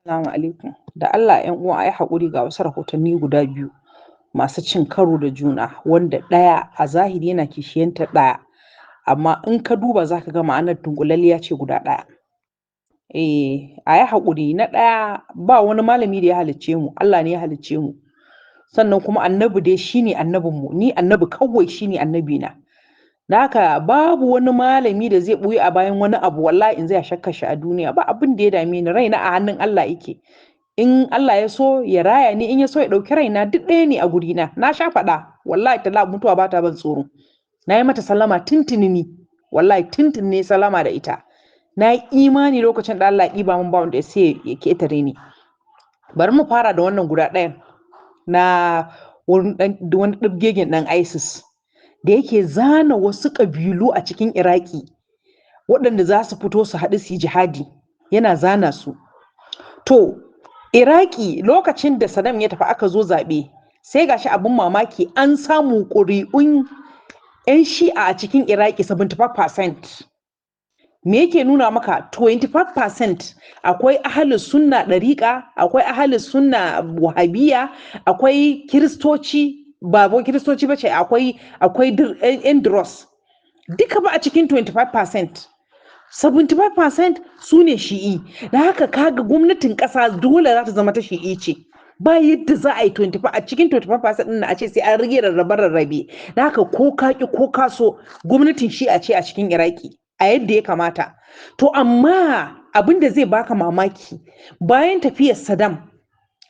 Assalamu alaikum. Da Allah 'yan uwa a yi haƙuri, ga wasu rahotanni guda biyu masu cin karo da juna, wanda ɗaya a zahiri yana kishiyantar ɗaya, amma in ka duba za ka ga ma'anar dunƙulalliya ce guda ɗaya. Eh, a yi haƙuri. Na ɗaya, ba wani malami da ya halicce mu, Allah ne ya halicce mu. Sannan kuma Annabi dai shine annabinmu, ni Annabi kawai shine annabina. Da haka babu wani malami da zai ɓuya a bayan wani abu, wallahi in zai shakka shi a duniya, ba abin da ya dame ni. Raina a hannun Allah yake. In Allah ya so ya raya ni, in ya so ya ɗauki raina, duk ɗaya ne a gurina. Na sha faɗa, wallahi tala mutuwa ba ta ban tsoro. Na yi mata sallama tuntuni ni, wallahi tuntuni ne sallama da ita. Na yi imani lokacin da Allah ya ɗiba min, ba wanda ya sai ya ketare ni. Bari mu fara da wannan guda ɗayan na wani ɗibgegen ɗan ISIS da yake zana wasu ƙabilu a cikin Iraki waɗanda za su fito su haɗu su yi jihadi, yana zana su. To, Iraki lokacin da Saddam ya tafi aka zo zaɓe, sai gashi abin mamaki an samu ƙuri'un 'yan Shi'a a cikin Iraki 75%. Me yake nuna maka? 25% akwai ahalus sunna ɗariƙa, akwai ahalus sunna wahabiya, akwai kiristoci, ba kiristoci ba ce, akwai yan dross duka ba a cikin 25%. 75% su ne Shi'i. Da haka kaga gwamnatin ƙasa dole za ta zama ta Shi'i ce. Ba yadda za a yi 25 a cikin 25% ɗin a ce sai an rage rarrabe rarrabe. Da haka ko ka ki ko ka so, gwamnatin Shi'a ce a cikin Iraki a yadda ya kamata. To, amma abin da zai baka mamaki, bayan tafiyar Saddam,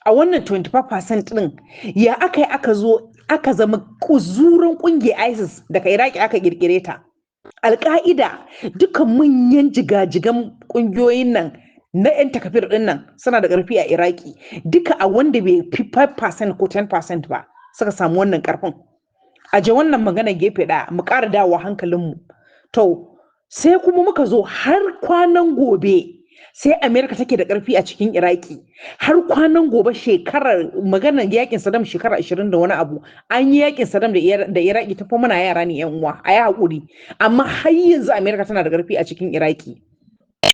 a wannan 25% ɗin ya aka yi aka zo aka zama kuzuran ƙungiyar ISIS? Daga Iraki aka ƙirƙire ta. Alƙa'ida, dukkan manyan jigajigan ƙungiyoyin nan na 'yan takafir ɗin nan suna da ƙarfi a Iraki. Duka a wanda bai fi 5% ko 10% ba suka samu wannan ƙarfin. A je wannan magana gefe ɗaya, mu ƙara dawowa hankalinmu. To, sai kuma muka zo har kwanan gobe, sai Amerika take da ƙarfi a cikin Iraki har kwanan gobe. Shekarar maganar yakin Saddam shekara 20 da wani abu an yi yakin Saddam da Iraki, ta muna yara ne, yan uwa a yi haƙuri, amma har yanzu Amerika tana da ƙarfi a cikin Iraki.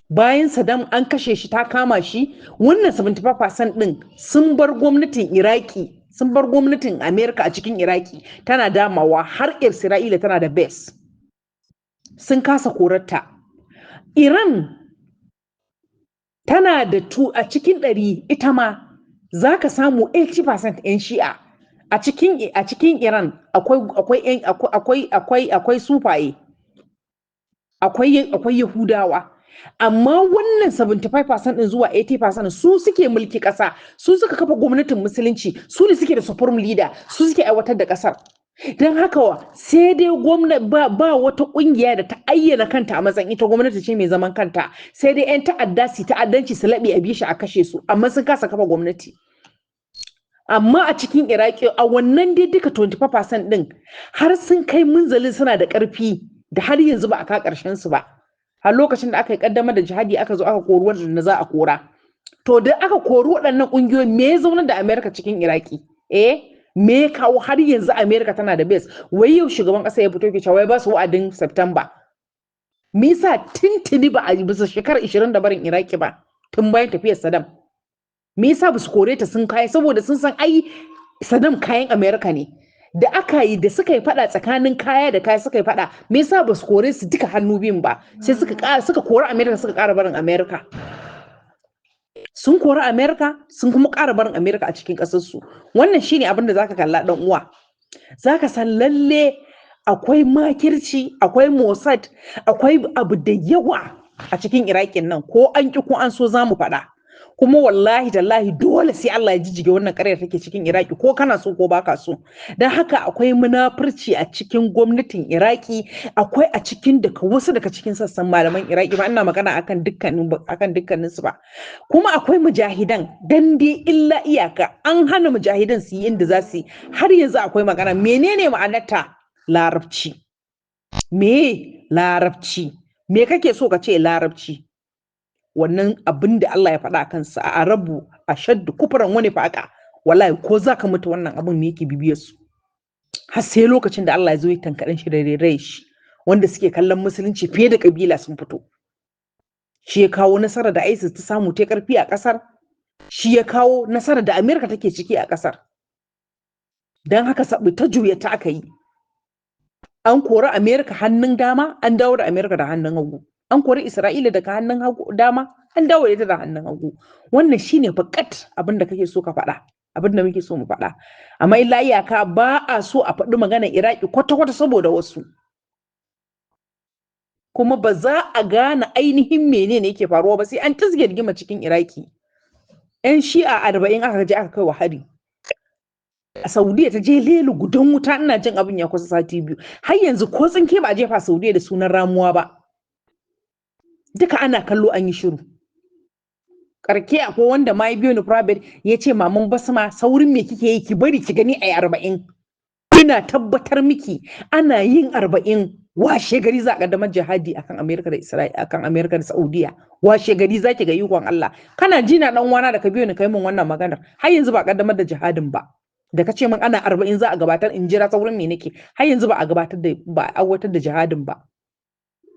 Bayan Saddam an kashe shi, ta kama shi, wannan 75% din sun bar gwamnatin Iraki, sun bar gwamnatin Amerika a cikin Iraki tana damawa. Har Isra'ila tana da base, sun kasa korarta. Iran tana da tu a cikin 100, ita ma za ka samu 80% 'yan Shi'a a cikin Iran. Akwai sufaye, akwai Yahudawa, amma wannan 75% din zuwa 80% su suke mulki ƙasa, su suka kafa gwamnatin musulunci, su ne suke da supreme leader, su suke aiwatar da ƙasar. Don haka sai dai gwamnati ba wata kungiya da ta ayyana kanta a matsayin ita gwamnati ce mai zaman kanta, sai dai 'yan ta'adda su ta'addanci, su laɓe, a bishi a kashe su, amma sun kasa kafa gwamnati. Amma a cikin Iraki a wannan dai duka 25% din har sun kai munzalin suna da ƙarfi da har yanzu ba a ka ƙarshen su ba. Har lokacin da aka yi kaddamar da jihadi, aka zo aka kori waɗanda za a kora. To, da aka kori waɗannan ƙungiyoyi, me ya zaunar da Amerika cikin Iraki? Eh, me ya kawo har yanzu America tana da base? Wai yau shugaban kasa ya fito ke cewa wai ba su wa'adin September. Me yasa tintini ba a bisa shekarar 20 da barin Iraki ba, tun bayan tafiyar Saddam? Me yasa ba su kore ta sun kai? Saboda sun san ai Saddam kayan America ne. Da aka yi da suka yi fada tsakanin kaya da kaya suka yi fada, me yasa ba su kore su duka hannu biyun ba? Sai suka kori America, suka ƙara barin America. Sun kori America, sun kuma ƙara barin America a cikin ƙasarsu. Wannan shine abin da zaka kalla, ɗan uwa. Zaka san lalle akwai makirci, akwai Mossad, akwai abu da yawa a cikin Iraƙin nan. Ko an ki ko an so, za mu faɗa. Kuma wallahi tallahi dole sai Allah ya jijjige wannan ƙaryar take cikin Iraki, ko kana so ko baka so. Don haka akwai munafurci a cikin gwamnatin Iraki, akwai a cikin daga wasu daga cikin sassan malaman Iraki, ba ina magana akan dukkanin su ba. Kuma akwai mujahidan, dan dai illa iyaka an hana mujahidan su yi inda za su yi. Har yanzu akwai magana. Menene ma'anarta? Larabci. Me larabci? Me kake so ka ce larabci? Wannan abin da Allah ya faɗa kansa a Arabu ashaddu kufran wani faƙa, wallahi ko za ka mutu, wannan abin ne yake bibiyar su har sai lokacin da Allah ya zo ya tankaɗen shi da rairai shi. Wanda suke kallon musulunci fiye da kabila sun fito, shi ya kawo nasara da ISIS ta samu ta karfi a ƙasar. Shi ya kawo nasarar da Amerika take ciki a ƙasar. Don haka sabu ta juya ta aka yi. An kori Amerika hannun dama, an dawo da Amerika da hannun hagu. An kori Isra'ila daga hannun hagu dama, an dawo da ita da hannun hagu. Wannan shine fakat abin da kake so ka faɗa, abin da muke so mu faɗa. Amma illa iyaka ba a so a faɗi maganar Iraki kwata-kwata saboda wasu. Kuma ba za a gane ainihin menene yake faruwa ba sai an tizge rigima cikin Iraki. 'Yan Shi'a 40 aka je aka kai wa hari. A Saudiya ta je lelu gudan wuta, ina jin abin ya kusa sati 2. Har yanzu ko tsinke ba a jefa Saudiya da sunan ramuwa ba. Duka ana kallo an yi shiru. Karke akwai wanda ma ya biyo ni private ya ce, "Maman Basma, saurin me kike yi? Ki bari ki gani a 40." Ina tabbatar miki, ana yin 40, washe gari za a kaddamar jihadi akan Amerika da Isra'ila, akan Amerika da Saudiya. Washe gari za ki ga ikon Allah. Kana ji na, dan wana da ka biyo ni kai min wannan maganar, har yanzu ba a kaddamar da jihadin ba. Da ka ce min ana 40 za a gabatar, in jira, saurin me nake? Har yanzu ba a gabatar da, ba a aiwatar da jihadin ba.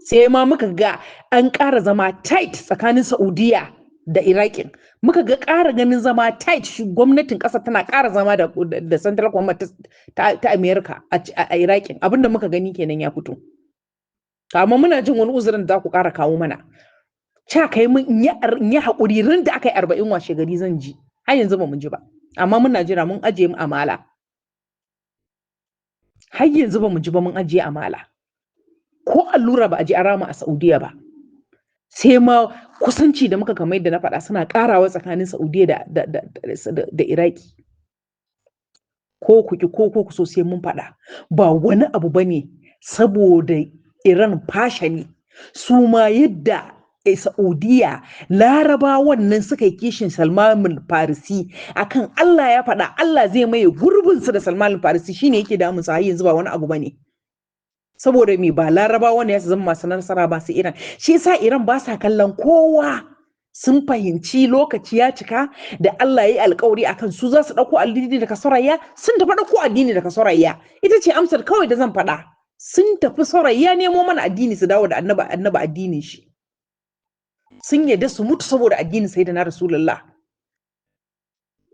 Sai ma muka ga an ƙara zama tight tsakanin Saudiya da Iraƙin. Muka ga ƙara ganin zama tight shi gwamnatin ƙasar tana ƙara zama da Central Command ta America a Iraƙin. Abinda muka gani kenan ya fito. Amma muna jin wani uzurin da za ku ƙara kawo mana. Ca kai mun in yi haƙuri, ran da aka yi 40 washe gari zan ji. Har yanzu ba mu ji ba. Amma muna jira, mun ajiye mu amala. Har yanzu ba mu ji ba, mun ajiye amala. Ko allura ba a ji an rama a Saudiya ba. Sai ma kusanci da muka, kamar yadda na faɗa, suna ƙarawa tsakanin Saudiya da Iraki. Ko ku ki ko ku so, sai mun faɗa. Ba wani abu bane, saboda Iran fasha ne. Su ma yadda Saudiya, Larabawan nan suka yi kishin Salman Farisi akan Allah ya faɗa Allah zai maye gurbinsu da Salman Farisi, shine yake damun su har yanzu, ba wani abu bane. Saboda me? Ba Larabawa ne ya zama masu nasara ba, sai Iran. Shi yasa Iran ba sa kallon kowa. Sun fahimci lokaci ya cika da Allah ya yi alkawari akan su za su ɗauko addini daga Soraya. Sun tafi ɗauko addini daga Soraya. Ita ce amsar kawai da zan faɗa. Sun tafi Soraya nemo mana addini, su dawo da annaba addinin shi. Sun yarda su mutu saboda addinin Sayyidina Rasulullah.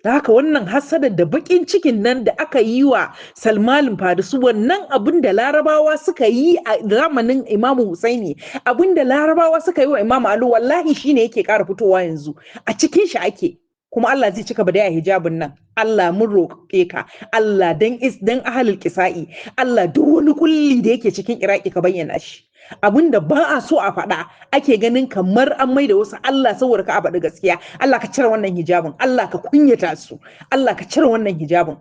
Da haka wannan hasadar da bakin cikin nan da aka yi wa Salman Farisi, wannan abin da Larabawa suka yi a zamanin Imamu Husaini, abin da Larabawa suka yi wa Imamu Ali, wallahi shine yake ƙara fitowa yanzu. A cikin shi ake. Kuma Allah zai cika bada hijabin nan. Allah, mun roƙe ka Allah, dan is dan ahalul kisa'i, Allah, duk wani kulli da yake cikin Iraki ka bayyana shi. Abin da ba a so a faɗa, ake ganin kamar an maida wasu Allah saboda ka a faɗi gaskiya, Allah ka cire wannan hijabin. Allah ka kunyata su. Allah ka cire wannan hijabin.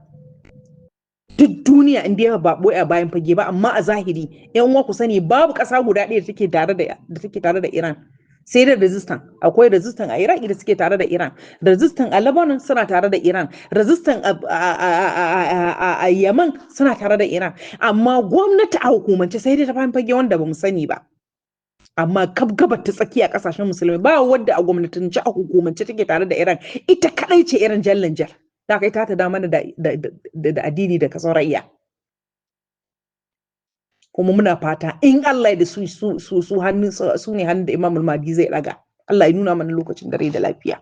Duk duniya in dai ba ɓoye a bayan fage ba, amma a zahiri, yan uwa, ku sani babu ƙasa guda ɗaya da take tare da Iran, sai da resistance. Akwai resistance a Iraki da suke tare da Iran, resistance a Lebanon suna tare da Iran, resistance a Yemen suna tare da Iran, amma gwamnati a hukumance sai dai ta bayan fage wanda bamu sani ba. Amma kaf gabar ta tsakiya, kasashen musulmi, ba wadda a gwamnatance, a hukumance take tare da Iran. Ita kadai ce Iran jallan jal da kai ta da mana da addini da kasar rayya. Kuma muna fata in Allah ya da su su su su hannun su ne hannun da Imam Mahdi zai daga. Allah ya nuna mana lokacin da rai da lafiya.